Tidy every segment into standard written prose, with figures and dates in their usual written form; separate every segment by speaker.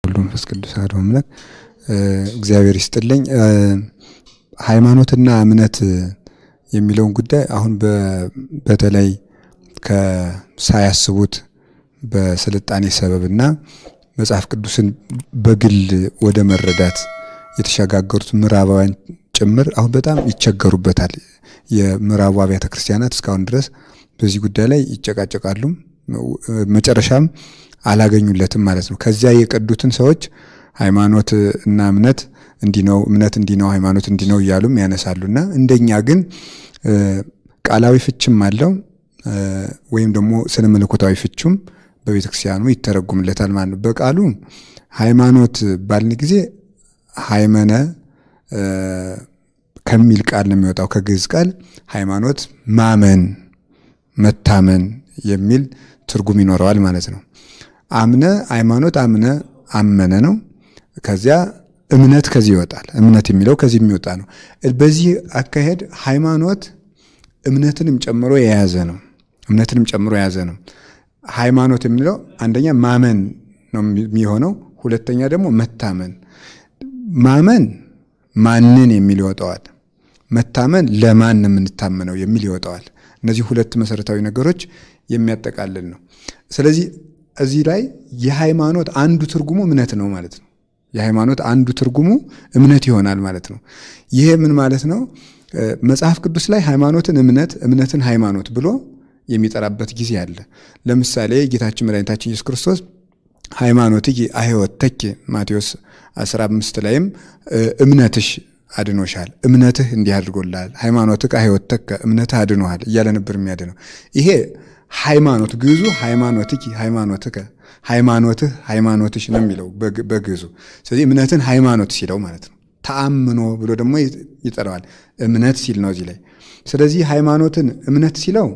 Speaker 1: ወልድ መንፈስ ቅዱስ አሐዱ አምላክ። እግዚአብሔር ይስጥልኝ። ሃይማኖትና እምነት የሚለውን ጉዳይ አሁን በተለይ ከሳያስቡት በስልጣኔ ሰበብና መጽሐፍ ቅዱስን በግል ወደ መረዳት የተሸጋገሩት ምዕራባውያን ጭምር አሁን በጣም ይቸገሩበታል። የምዕራቡ አብያተ ክርስቲያናት እስካሁን ድረስ በዚህ ጉዳይ ላይ ይጨቃጨቃሉ። መጨረሻም አላገኙለትም ማለት ነው። ከዚያ የቀዱትን ሰዎች ሃይማኖት እና እምነት እንዲህ ነው፣ እምነት እንዲህ ነው፣ ሃይማኖት እንዲህ ነው እያሉም ያነሳሉና እንደኛ ግን ቃላዊ ፍችም አለው ወይም ደግሞ ስነ መለኮታዊ ፍቹም በቤተ ክርስቲያኑ ይተረጉምለታል ማለት ነው። በቃሉ ሃይማኖት ባልን ጊዜ ሃይመነ ከሚል ቃል ነው የሚወጣው፣ ከግዕዝ ቃል ሃይማኖት ማመን፣ መታመን የሚል ትርጉም ይኖረዋል ማለት ነው። አምነ ሃይማኖት አምነ አመነ ነው። ከዚያ እምነት ከዚህ ይወጣል። እምነት የሚለው ከዚህ የሚወጣ ነው። በዚህ አካሄድ ሃይማኖት እምነትንም ጨምሮ የያዘ ነው። እምነትንም ጨምሮ የያዘ ነው። ሃይማኖት የሚለው አንደኛ ማመን ነው የሚሆነው፣ ሁለተኛ ደግሞ መታመን። ማመን ማንን የሚል ይወጣዋል። መታመን ለማን ነው የምንታመነው የሚል ይወጣዋል። እነዚህ ሁለት መሰረታዊ ነገሮች የሚያጠቃልል ነው። ስለዚህ እዚህ ላይ የሃይማኖት አንዱ ትርጉሙ እምነት ነው ማለት ነው። የሃይማኖት አንዱ ትርጉሙ እምነት ይሆናል ማለት ነው። ይሄ ምን ማለት ነው? መጽሐፍ ቅዱስ ላይ ሃይማኖትን እምነት፣ እምነትን ሃይማኖት ብሎ የሚጠራበት ጊዜ አለ። ለምሳሌ ጌታችን መድኃኒታችን ኢየሱስ ክርስቶስ ሃይማኖትኪ አሕይወተኪ ማቴዎስ 15 ላይም እምነትሽ አድኖሻል፣ እምነትህ እንዲህ አድርጎልሃል፣ ሃይማኖትክ አሕይወተከ እምነትህ አድኖሃል እያለ ነበር የሚያድነው። ይሄ ሃይማኖት ግዕዙ ሃይማኖትኪ ሃይማኖትከ ሃይማኖትህ ሃይማኖትሽ ነው የሚለው በግዕዙ። ስለዚህ እምነትን ሃይማኖት ሲለው ማለት ነው። ተአምኖ ብሎ ደግሞ ይጠራዋል። እምነት ሲል ነው እዚህ ላይ። ስለዚህ ሃይማኖትን እምነት ሲለው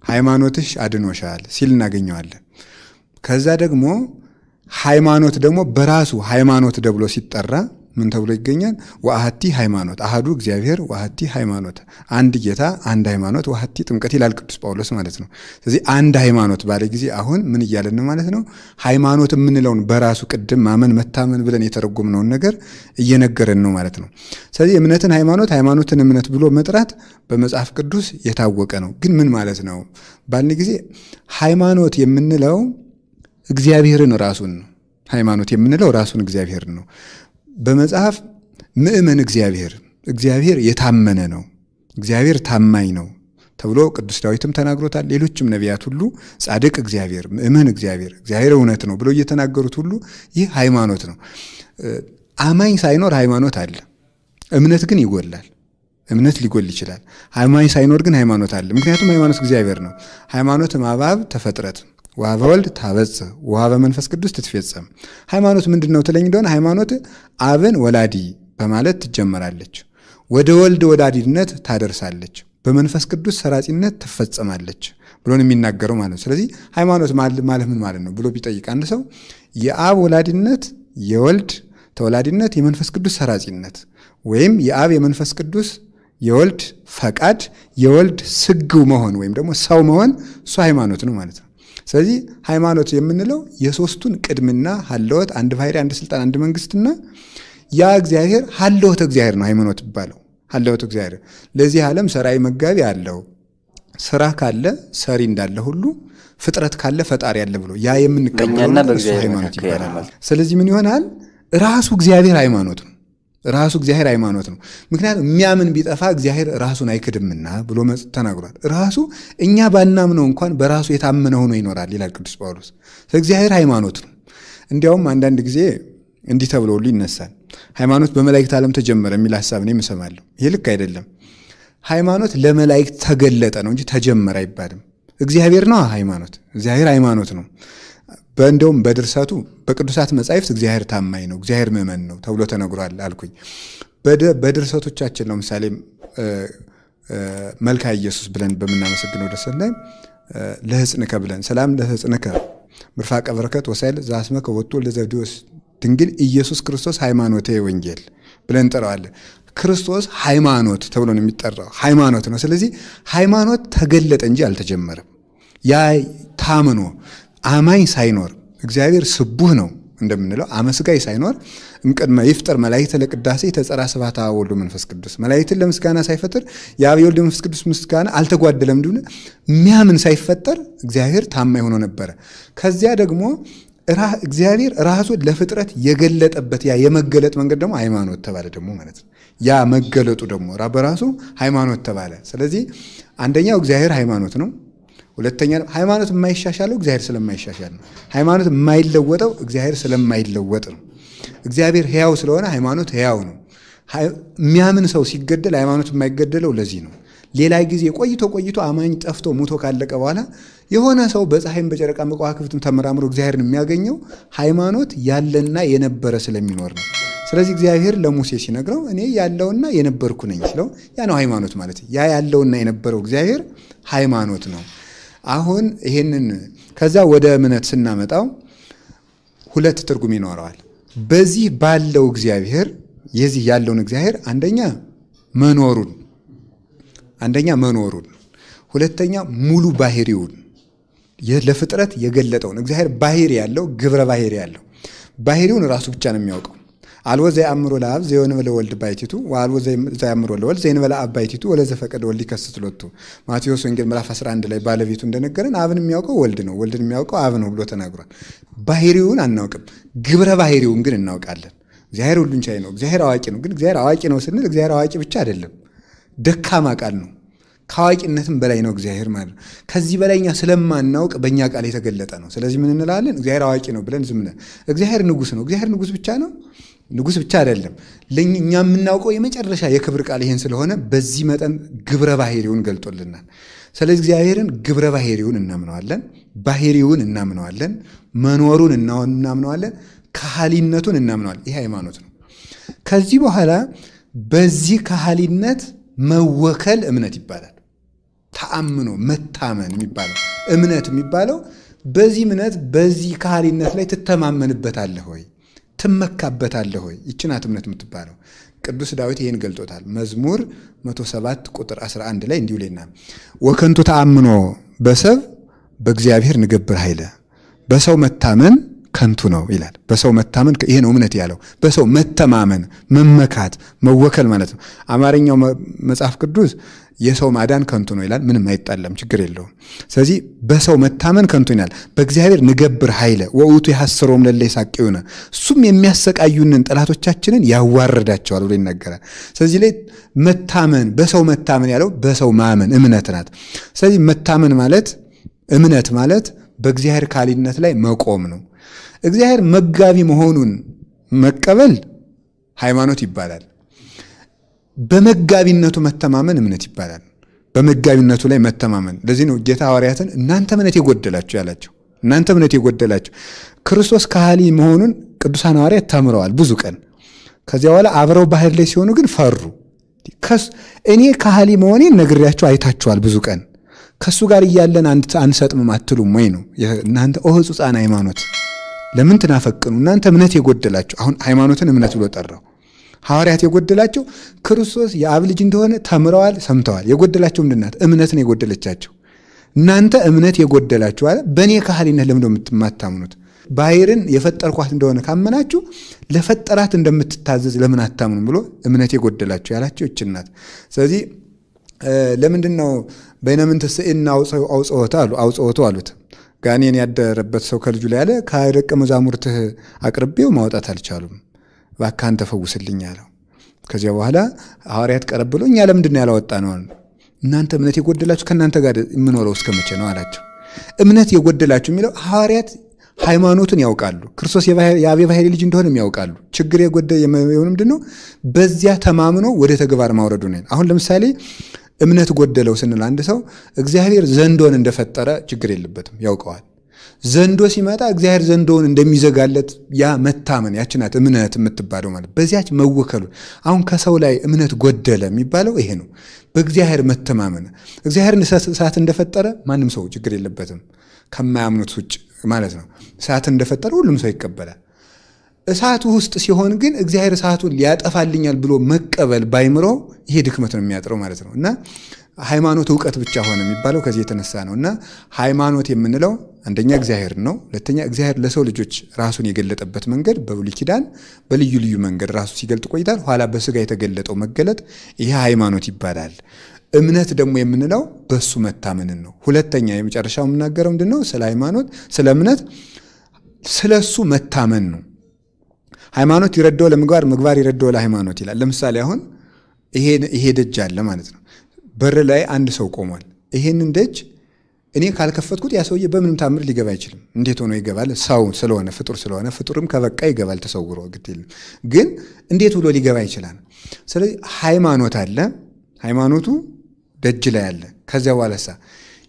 Speaker 1: ሃይማኖትሽ አድኖሻል ሲል እናገኘዋለን። ከዛ ደግሞ ሃይማኖት ደግሞ በራሱ ሃይማኖት ተብሎ ሲጠራ ምን ተብሎ ይገኛል? ወአሐቲ ሃይማኖት አሐዱ እግዚአብሔር ወአሐቲ ሃይማኖት፣ አንድ ጌታ አንድ ሃይማኖት ወአሐቲ ጥምቀት ይላል ቅዱስ ጳውሎስ ማለት ነው። ስለዚህ አንድ ሃይማኖት ባለ ጊዜ አሁን ምን እያለን ማለት ነው? ሃይማኖት የምንለውን በራሱ ቅድም ማመን መታመን ብለን የተረጎምነውን ነገር እየነገረን ነው ማለት ነው። ስለዚህ እምነትን ሃይማኖት፣ ሃይማኖትን እምነት ብሎ መጥራት በመጽሐፍ ቅዱስ የታወቀ ነው። ግን ምን ማለት ነው ባልን ጊዜ ሃይማኖት የምንለው እግዚአብሔርን ራሱን ነው። ሃይማኖት የምንለው ራሱን እግዚአብሔርን ነው። በመጽሐፍ ምእመን እግዚአብሔር፣ እግዚአብሔር የታመነ ነው፣ እግዚአብሔር ታማኝ ነው ተብሎ ቅዱስ ዳዊትም ተናግሮታል። ሌሎችም ነቢያት ሁሉ ጻድቅ እግዚአብሔር፣ ምእመን እግዚአብሔር፣ እግዚአብሔር እውነት ነው ብሎ እየተናገሩት ሁሉ ይህ ሃይማኖት ነው። አማኝ ሳይኖር ሃይማኖት አለ፣ እምነት ግን ይጎላል። እምነት ሊጎል ይችላል። አማኝ ሳይኖር ግን ሃይማኖት አለ። ምክንያቱም ሃይማኖት እግዚአብሔር ነው። ሃይማኖት እምአብ ተፈጥረት ወኀበ ወልድ ታበጽሕ ወኀበ መንፈስ ቅዱስ ትትፌጸም። ሃይማኖት ምንድን ነው ትለኝ እንደሆነ ሃይማኖት አብን ወላዲ በማለት ትጀመራለች፣ ወደ ወልድ ወላዲነት ታደርሳለች፣ በመንፈስ ቅዱስ ሰራጺነት ትፈጸማለች ብሎ ነው የሚናገረው ማለት ነው። ስለዚህ ሃይማኖት ማለት ምን ማለት ነው ብሎ ቢጠይቅ አንድ ሰው የአብ ወላዲነት፣ የወልድ ተወላዲነት፣ የመንፈስ ቅዱስ ሰራጺነት ወይም የአብ የመንፈስ ቅዱስ የወልድ ፈቃድ የወልድ ስግው መሆን ወይም ደግሞ ሰው መሆን እሱ ሃይማኖት ነው ማለት ነው። ስለዚህ ሃይማኖት የምንለው የሶስቱን ቅድምና ሀለወት አንድ ባህሪ፣ አንድ ስልጣን፣ አንድ መንግስትና ያ እግዚአብሔር ሀለወተ እግዚአብሔር ነው ሃይማኖት ይባለው። ሀለወተ እግዚአብሔር ለዚህ ዓለም ሰራዊ መጋቢ አለው። ስራ ካለ ሰሪ እንዳለ ሁሉ ፍጥረት ካለ ፈጣሪ አለ ብሎ ያ የምንቀበለው እሱ ሃይማኖት ይባላል። ስለዚህ ምን ይሆናል? ራሱ እግዚአብሔር ሃይማኖት ነው። ራሱ እግዚአብሔር ሃይማኖት ነው። ምክንያቱም የሚያምን ቢጠፋ እግዚአብሔር ራሱን አይክድምና ብሎ ተናግሯል። ራሱ እኛ ባናምነው እንኳን በራሱ የታመነ ሆኖ ይኖራል ይላል ቅዱስ ጳውሎስ። እግዚአብሔር ሃይማኖት ነው። እንዲያውም አንዳንድ ጊዜ እንዲህ ተብሎ ሁሉ ይነሳል። ሃይማኖት በመላእክት ዓለም ተጀመረ የሚል ሀሳብ እኔም እሰማለሁ። ይህ ልክ አይደለም። ሃይማኖት ለመላእክት ተገለጠ ነው እንጂ ተጀመረ አይባልም። እግዚአብሔር ነው ሃይማኖት። እግዚአብሔር ሃይማኖት ነው። በእንደውም በድርሰቱ በቅዱሳት መጻሕፍት እግዚአብሔር ታማኝ ነው፣ እግዚአብሔር ምእመን ነው ተብሎ ተነግሯል አልኩኝ። በድርሰቶቻችን ለምሳሌ መልካ ኢየሱስ ብለን በምናመሰግነው ድርሰት ላይ ለሕፅንከ ብለን ሰላም ለሕፅንከ ምርፋቀ በረከት ወሳይል ዘአስመከ ወጥቶ ለዘብዴዎስ ድንግል ኢየሱስ ክርስቶስ ሃይማኖቴ ወንጌል ብለን እንጠራዋለን። ክርስቶስ ሃይማኖት ተብሎ ነው የሚጠራው፣ ሃይማኖት ነው። ስለዚህ ሃይማኖት ተገለጠ እንጂ አልተጀመረም። ያ ታምኖ አማኝ ሳይኖር እግዚአብሔር ስቡህ ነው፣ እንደምንለው አመስጋኝ ሳይኖር እምቅድመ ይፍጠር መላእክተ ለቅዳሴ ተጸራ ስብሐተ አብ ወወልድ መንፈስ ቅዱስ፣ መላእክትን ለምስጋና ሳይፈጥር የአብ የወልድ መንፈስ ቅዱስ ምስጋና አልተጓደለም። እንዲሁ የሚያምን ሳይፈጠር እግዚአብሔር ታማኝ ሆኖ ነበረ። ከዚያ ደግሞ እግዚአብሔር ራሱን ለፍጥረት የገለጠበት ያ የመገለጥ መንገድ ደግሞ ሃይማኖት ተባለ ደግሞ ማለት ነው። ያ መገለጡ ደግሞ በራሱ ሃይማኖት ተባለ። ስለዚህ አንደኛው እግዚአብሔር ሃይማኖት ነው። ሁለተኛ ሃይማኖት የማይሻሻለው እግዚአብሔር ስለማይሻሻል ነው። ሃይማኖት የማይለወጠው እግዚአብሔር ስለማይለወጥ ነው። እግዚአብሔር ሕያው ስለሆነ ሃይማኖት ሕያው ነው። የሚያምን ሰው ሲገደል ሃይማኖት የማይገደለው ለዚህ ነው። ሌላ ጊዜ ቆይቶ ቆይቶ አማኝ ጠፍቶ ሙቶ ካለቀ በኋላ የሆነ ሰው በፀሐይም በጨረቃም በከዋክብትም ተመራምሮ እግዚአብሔርን የሚያገኘው ሃይማኖት ያለና የነበረ ስለሚኖር ነው። ስለዚህ እግዚአብሔር ለሙሴ ሲነግረው እኔ ያለውና የነበርኩ ነኝ ሲለው ያ ነው ሃይማኖት ማለት። ያ ያለውና የነበረው እግዚአብሔር ሃይማኖት ነው። አሁን ይሄንን ከዛ ወደ እምነት ስናመጣው ሁለት ትርጉም ይኖረዋል። በዚህ ባለው እግዚአብሔር የዚህ ያለውን እግዚአብሔር አንደኛ መኖሩን አንደኛ መኖሩን፣ ሁለተኛ ሙሉ ባህሪውን ለፍጥረት የገለጠውን እግዚአብሔር ባህሪ ያለው ግብረ ባህሪ ያለው ባህሪውን ራሱ ብቻ ነው የሚያውቀው። አልቦ ዘየአምሮ ለአብ ዘእንበለ ወልድ ባሕቲቱ ወአልቦ ዘየአምሮ ለወልድ ዘእንበለ አብ ባሕቲቱ ወለዘፈቀደ ወልድ ይከስት ሎቱ። ማቴዎስ ወንጌል ምዕራፍ 11 ላይ ባለቤቱ እንደነገረን አብን የሚያውቀው ወልድ ነው፣ ወልድን የሚያውቀው አብ ነው ብሎ ተናግሯል። ባህሪውን አናውቅም፣ ግብረ ባህሪውን ግን እናውቃለን። እግዚአብሔር ሁሉን ቻይ ነው፣ እግዚአብሔር አዋቂ ነው። ግን እግዚአብሔር አዋቂ ነው ስንል እግዚአብሔር አዋቂ ብቻ አይደለም፣ ደካማ ቃል ነው። ከአዋቂነትም በላይ ነው እግዚአብሔር ማለት ነው። ከዚህ በላይ እኛ ስለማናውቅ በእኛ ቃል የተገለጠ ነው። ስለዚህ ምን እንላለን? እግዚአብሔር አዋቂ ነው ብለን ዝም ብለን። እግዚአብሔር ንጉሥ ነው። እግዚአብሔር ንጉሥ ብቻ ነው? ንጉሥ ብቻ አይደለም። ለእኛ የምናውቀው የመጨረሻ የክብር ቃል ይሄን ስለሆነ በዚህ መጠን ግብረ ባህሪውን ገልጦልናል። ስለዚህ እግዚአብሔርን ግብረ ባህሪውን እናምነዋለን፣ ባህሪውን እናምነዋለን፣ መኖሩን እናምነዋለን፣ ከሃሊነቱን እናምነዋለን። ይሄ ሃይማኖት ነው። ከዚህ በኋላ በዚህ ከሃሊነት መወከል እምነት ይባላል። ተአምኖ መታመን የሚባለው እምነት የሚባለው በዚህ እምነት በዚህ ከሃሊነት ላይ ትተማመንበታለህ ወይ ትመካበታለህ ወይ? ይህች ናት እምነት የምትባለው። ቅዱስ ዳዊት ይህን ገልጦታል። መዝሙር 107 ቁጥር 11 ላይ እንዲሁ ሌና ወከንቱ ተአምኖ በሰብ በእግዚአብሔር ንገብር ኃይለ፣ በሰው መታመን ከንቱ ነው ይላል። በሰው መታመን ይሄ ነው እምነት ያለው። በሰው መተማመን፣ መመካት፣ መወከል ማለት ነው። አማርኛው መጽሐፍ ቅዱስ የሰው ማዳን ከንቱ ነው ይላል። ምንም አይጣለም፣ ችግር የለውም። ስለዚህ በሰው መታመን ከንቱ ይላል። በእግዚአብሔር ንገብር ኃይለ ወውቱ የሐሰሮም ለለ ይሳቅዩነ፣ እሱም የሚያሰቃዩንን ጠላቶቻችንን ያዋርዳቸዋል ብሎ ይናገራል። ስለዚህ ላይ መታመን በሰው መታመን ያለው በሰው ማመን እምነት ናት። ስለዚህ መታመን ማለት እምነት ማለት በእግዚአብሔር ካሊነት ላይ መቆም ነው። እግዚአብሔር መጋቢ መሆኑን መቀበል ሃይማኖት ይባላል። በመጋቢነቱ መተማመን እምነት ይባላል። በመጋቢነቱ ላይ መተማመን። ለዚህ ነው ጌታ ሐዋርያትን እናንተ እምነት የጎደላችሁ ያላቸው። እናንተ እምነት የጎደላችሁ። ክርስቶስ ከሃሊ መሆኑን ቅዱሳን ሐዋርያት ተምረዋል ብዙ ቀን። ከዚያ በኋላ አብረው ባህር ላይ ሲሆኑ ግን ፈሩ። እኔ ከሃሊ መሆኔን ነግሬያችሁ አይታችኋል ብዙ ቀን፣ ከሱ ጋር እያለን አንሰጥምም አትሉም ወይ ነው። እናንተ ኦ ሕጹጻን ሃይማኖት ለምን ትናፈቅኑ? እናንተ እምነት የጎደላችሁ። አሁን ሃይማኖትን እምነት ብሎ ጠራው። ሐዋርያት የጎደላቸው ክርስቶስ የአብ ልጅ እንደሆነ ተምረዋል፣ ሰምተዋል። የጎደላቸው ምንድን ናት? እምነት ነው የጎደለቻቸው። እናንተ እምነት የጎደላችሁ አለ። በእኔ ከሃሊነት ለምን የማታምኑት? ባህርን የፈጠርኳት እንደሆነ ካመናችሁ ለፈጠራት እንደምትታዘዝ ለምን አታምኑም ብሎ እምነት የጎደላችሁ ያላቸው ይህች ናት። ስለዚህ ለምንድን ነው በይነምን ትስእና አውጽሖቱ አሉት። ጋኔን ያደረበት ሰው ከልጁ ላይ ያለ ከደቀ መዛሙርትህ አቅርቤው ማውጣት አልቻሉም፣ እባክህ አንተ ፈውስልኝ አለው። ከዚያ በኋላ ሐዋርያት ቀረብ ብሎ እኛ ለምንድን ነው ያላወጣነው? እናንተ እምነት የጎደላችሁ ከእናንተ ጋር የምኖረው እስከ መቼ ነው አላቸው። እምነት የጎደላችሁ የሚለው ሐዋርያት ሃይማኖቱን ያውቃሉ። ክርስቶስ የአብ የባሕርይ ልጅ እንደሆነም ያውቃሉ። ችግር የጎደ የሆነ ምንድን ነው? በዚያ ተማምኖ ወደ ተግባር ማውረዱ ነው። አሁን ለምሳሌ እምነት ጎደለው ስንል አንድ ሰው እግዚአብሔር ዘንዶን እንደፈጠረ ችግር የለበትም፣ ያውቀዋል። ዘንዶ ሲመጣ እግዚአብሔር ዘንዶውን እንደሚዘጋለት ያ መታመን ያችናት እምነት የምትባለው ማለት በዚያች መወከሉ። አሁን ከሰው ላይ እምነት ጎደለ የሚባለው ይሄ ነው፣ በእግዚአብሔር መተማመን። እግዚአብሔርን እሳት እንደፈጠረ ማንም ሰው ችግር የለበትም፣ ከማያምኑት ውጭ ማለት ነው። እሳት እንደፈጠረ ሁሉም ሰው ይቀበላል። እሳቱ ውስጥ ሲሆን ግን እግዚአብሔር እሳቱን ሊያጠፋልኛል ብሎ መቀበል ባይምሮ ይሄ ድክመት ነው የሚያጥረው ማለት ነው። እና ሃይማኖት እውቀት ብቻ ሆነ የሚባለው ከዚህ የተነሳ ነው። እና ሃይማኖት የምንለው አንደኛ እግዚአብሔር ነው። ሁለተኛ እግዚአብሔር ለሰው ልጆች ራሱን የገለጠበት መንገድ በብሉይ ኪዳን በልዩ ልዩ መንገድ ራሱ ሲገልጥ ቆይቷል። ኋላ በስጋ የተገለጠው መገለጥ ይሄ ሃይማኖት ይባላል። እምነት ደግሞ የምንለው በሱ መታመንን ነው። ሁለተኛ የመጨረሻው የምናገረው ምንድነው? ስለ ሃይማኖት፣ ስለ እምነት፣ ስለሱ መታመን ነው። ሃይማኖት ይረዳው ለምግባር፣ ምግባር ይረዳው ለሃይማኖት ይላል። ለምሳሌ አሁን ይሄ ደጅ አለ ማለት ነው። በር ላይ አንድ ሰው ቆሟል። ይሄንን ደጅ እኔ ካልከፈትኩት ያ ሰውዬ በምንም ታምር ሊገባ አይችልም። እንዴት ሆኖ ይገባል? ሰው ስለሆነ ፍጡር ስለሆነ፣ ፍጡርም ከበቃ ይገባል ተሰውሮ፣ ግድ የለም። ግን እንዴት ብሎ ሊገባ ይችላል? ስለዚህ ሃይማኖት አለ። ሃይማኖቱ ደጅ ላይ አለ። ከዚያ በኋላሳ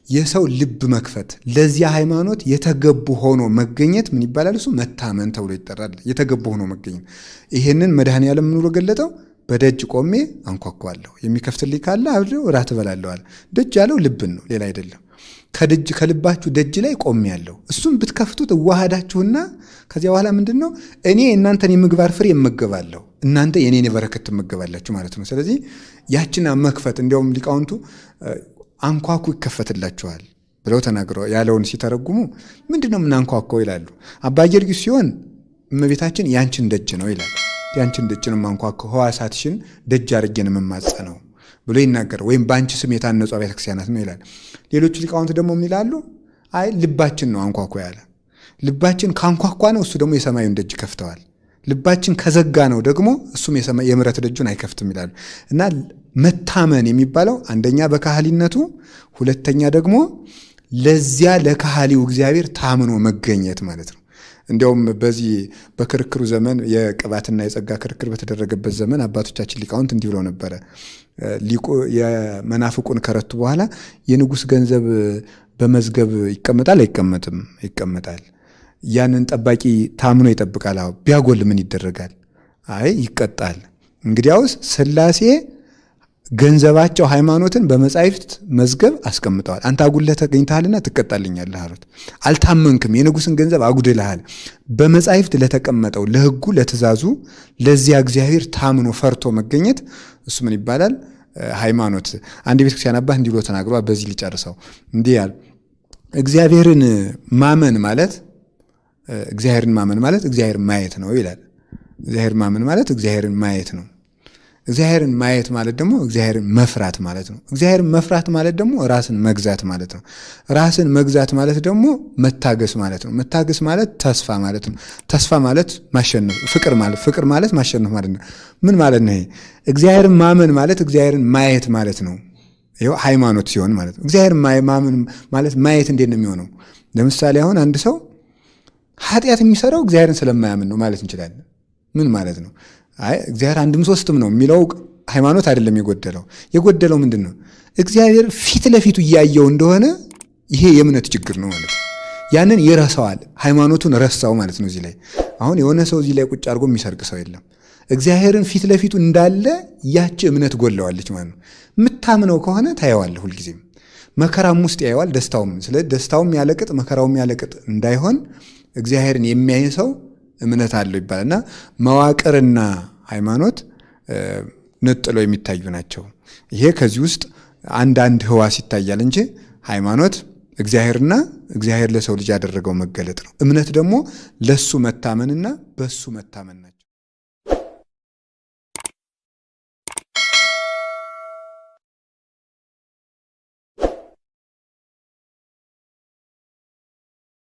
Speaker 1: የሰው ልብ መክፈት፣ ለዚያ ሃይማኖት የተገቡ ሆኖ መገኘት ምን ይባላል? እሱ መታመን ተብሎ ይጠራል። የተገቡ ሆኖ መገኘት። ይሄንን መድኃኔዓለም ምን ብሎ ገለጠው? በደጅ ቆሜ አንኳኳለሁ፣ የሚከፍትልኝ ካለ አብሬው እራት እበላለሁ አለ። ደጅ ያለው ልብን ነው፣ ሌላ አይደለም። ከደጅ ከልባችሁ ደጅ ላይ ቆሜያለሁ፣ እሱም ብትከፍቱት እዋሃዳችሁና ከዚያ በኋላ ምንድነው እኔ እናንተን የምግባር ፍሬ እመገባለሁ፣ እናንተ የኔን የበረከት ትመገባላችሁ ማለት ነው። ስለዚህ ያችን መክፈት እንዲያውም ሊቃውንቱ አንኳኩ ይከፈትላችኋል ብለው ተናግረው ያለውን ሲተረጉሙ ምንድነው የምናንኳኳው ይላሉ። አባ ጊዮርጊስ ሲሆን እመቤታችን ያንቺን ደጅ ነው ይላል። ያንቺን ደጅ ነው የማንኳኳው፣ ሕዋሳትሽን ደጅ አድርጌ ነው የምማጸነው ብሎ ይናገራል። ወይም በአንቺ ስም የታነጹ አብያተ ክርስቲያናት ነው ይላል። ሌሎቹ ሊቃውንት ደግሞ ምን ይላሉ? አይ ልባችን ነው አንኳኳ ያለ። ልባችን ካንኳኳ ነው እሱ ደግሞ የሰማዩን ደጅ ከፍተዋል። ልባችን ከዘጋ ነው ደግሞ እሱም የምሕረት ደጁን አይከፍትም ይላሉ። እና መታመን የሚባለው አንደኛ በካህሊነቱ፣ ሁለተኛ ደግሞ ለዚያ ለካህሊው እግዚአብሔር ታምኖ መገኘት ማለት ነው። እንዲያውም በዚህ በክርክሩ ዘመን የቅባትና የጸጋ ክርክር በተደረገበት ዘመን አባቶቻችን ሊቃውንት እንዲህ ብለው ነበረ። ሊቁ የመናፍቁን ከረቱ በኋላ የንጉስ ገንዘብ በመዝገብ ይቀመጣል አይቀመጥም? ይቀመጣል። ያንን ጠባቂ ታምኖ ይጠብቃል። አዎ፣ ቢያጎል ምን ይደረጋል? አይ ይቀጣል። እንግዲያውስ ሥላሴ ገንዘባቸው ሃይማኖትን በመጻሕፍት መዝገብ አስቀምጠዋል። አንተ አጉድለህ ተገኝተሃልና ትቀጣልኛለህ አሉት። አልታመንክም፣ የንጉስን ገንዘብ አጉድለሃል። በመጻሕፍት ለተቀመጠው ለሕጉ፣ ለትእዛዙ፣ ለዚያ እግዚአብሔር ታምኖ ፈርቶ መገኘት እሱ ምን ይባላል? ሃይማኖት። አንድ የቤተክርስቲያን አባት እንዲህ ብሎ ተናግሯል። በዚህ ሊጨርሰው እንዲህ ያል እግዚአብሔርን ማመን ማለት እግዚአብሔርን ማመን ማለት እግዚአብሔርን ማየት ነው ይላል። እግዚአብሔርን ማመን ማለት እግዚአብሔርን ማየት ነው። እግዚአብሔርን ማየት ማለት ደግሞ እግዚአብሔርን መፍራት ማለት ነው። እግዚአብሔርን መፍራት ማለት ደግሞ ራስን መግዛት ማለት ነው። ራስን መግዛት ማለት ደግሞ መታገስ ማለት ነው። መታገስ ማለት ተስፋ ማለት ነው። ተስፋ ማለት ማሸነፍ፣ ፍቅር ማለት፣ ፍቅር ማለት ማሸነፍ ማለት ነው። ምን ማለት ነው ይሄ? እግዚአብሔርን ማመን ማለት እግዚአብሔርን ማየት ማለት ነው። ይሄው ሃይማኖት ሲሆን ማለት ነው። እግዚአብሔርን ማመን ማለት ማየት እንዴት ነው የሚሆነው? ለምሳሌ አሁን አንድ ሰው ኃጢአት የሚሰራው እግዚአብሔርን ስለማያምን ነው ማለት እንችላለን። ምን ማለት ነው? አይ እግዚአብሔር አንድም ሶስትም ነው የሚለው ሃይማኖት አይደለም የጎደለው። የጎደለው ምንድን ነው? እግዚአብሔር ፊት ለፊቱ እያየው እንደሆነ ይሄ የእምነት ችግር ነው ማለት ነው። ያንን ይረሳዋል፣ ሃይማኖቱን ረሳው ማለት ነው። እዚህ ላይ አሁን የሆነ ሰው እዚህ ላይ ቁጭ አድርጎ የሚሰርቅ ሰው የለም። እግዚአብሔርን ፊት ለፊቱ እንዳለ ያቺ እምነት ጎለዋለች ማለት ነው። የምታምነው ከሆነ ታየዋለህ፣ ሁልጊዜም መከራም ውስጥ ያየዋል፣ ደስታውም። ስለዚህ ደስታውም ያለቅጥ መከራውም ያለቅጥ እንዳይሆን እግዚአብሔርን የሚያይ ሰው እምነት አለው ይባላል። እና መዋቅርና ሃይማኖት ነጥለው የሚታዩ ናቸው። ይሄ ከዚህ ውስጥ አንዳንድ ህዋስ ይታያል እንጂ ሃይማኖት እግዚአብሔርና እግዚአብሔር ለሰው ልጅ ያደረገው መገለጥ ነው። እምነት ደግሞ ለሱ መታመንና በሱ መታመን ናቸው።